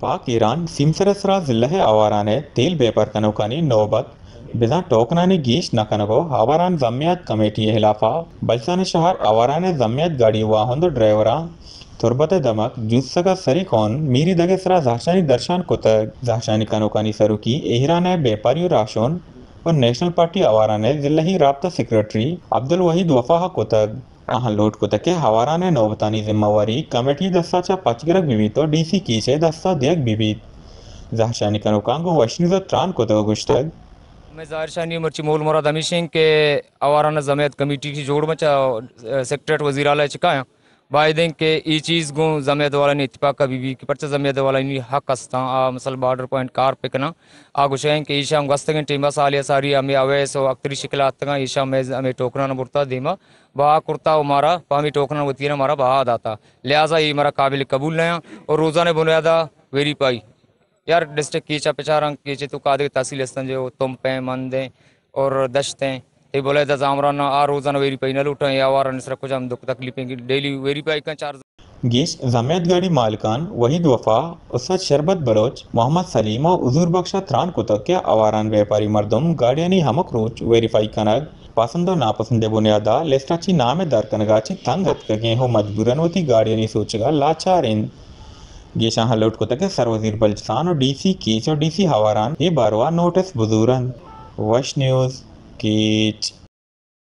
پاک ایران سیمسر ءِ سرا ضلع ءِ آواران ءِ تیل بیپار کنوکانی نوبت بزاں ٹوکنانی گیش نہ کنگ ءُ آواران ضمیعت کمیٹی ءِ ہلاف ءَ بلوچستان ءِ شہر آواران ءِ ضمیعت گاڑی ءِ واہند ءُ ڈرائیوراں تربت ءِ دمگ جوستگ ءَ سری کون میری دگ ءِ سرا زہرشانی درشان کتگ۔ زہرشانی کنوکانی سروکی ایران ءِ بیپاری ءُ راہشون ءُ نیشنل پارٹی آواران ءِ ضلعی رابطہ سیکرٹری عبدالوحید وفا ءَ کتگ۔ آہاں لوٹ کتگ کہ آواران ءِ نوبتانی ذمہ واری کمیٹی ءِ دستا چہ پچ گرگ بہ بیت ءُ ڈی سی کیچ ءِ دستا دیگ بہ بیت۔ زہرشانی کنوکاں گوں وش نیوز ءَ تران کتگ ءُ گوشتگ۔ مئے زہرشانی مرچی مول مراد ہمیش انت کہ آواران ءِ ضمیعت کمیٹی کہ جوڑ بنت چہ سیکرٹریٹ وزیر اعلی ءَ چکایاں، باید انت کہ اے چیز گوں ضمیعت والانی اتفاق ءَ بہ بیت کہ پرچہ ضمیعت والانی حق استاں، آ مثلاً بارڈر پوائنٹ کار بہ کناں۔ آ گوشگ انت کہ ایشاں ہم گوستگیں ٹیم ءَ سالے ءَ ساری ہمے اویس ءُ اختری شکل ءَ اتکگاں، ایشاں مئے ہمے ٹوکناں برتا دیما بہا کرتا ءُ مارا پہ ہمے ٹوکناں وتی ءَ مارا بہا داتا، لہذا اے مارا قابل قبول نہ آں ءُ روزانے بنیاد ءَ ویریفائی یار ڈسٹرکٹ کیچ ءَ پچاراں، کیچ ءِ توکا دگہ تحصیل استاں جو تمپ ایں، مند ایں اور دشت ایں، اے بلیدہ زامران آ روزانہ ویریفائی نہ لوٹاں، اے آوارانی سرا کجام دکھ تکلیف ایں، ڈیلی ویریفائی کن چار۔ گیش ضمیعت گاڑی مالکان وحید وفا، استاد شربت بلوچ، محمد سلیم ءُ حضور بخش ءَ تران کتگ کہ آواران بیپاری مردم گاڑیانی ہمک روچ ویریفائی کنگ، پسند ءُ ناپسند ءِ بنیاد ءَ لسٹ ءَ چہ نام ءِ در کنگ ءَ چہ تنگ اتکگیں ءُ مجبوراً وتی گاڑیانی سوچگ ءَ لاچار انت۔ گیش آہاں لوٹ کتگ کہ سر وزیر بلوچستان ءُ ڈی سی کیچ ءُ ڈی سی آواران اے باروا نوٹس بزورنت۔ وش نیوز، کیچ۔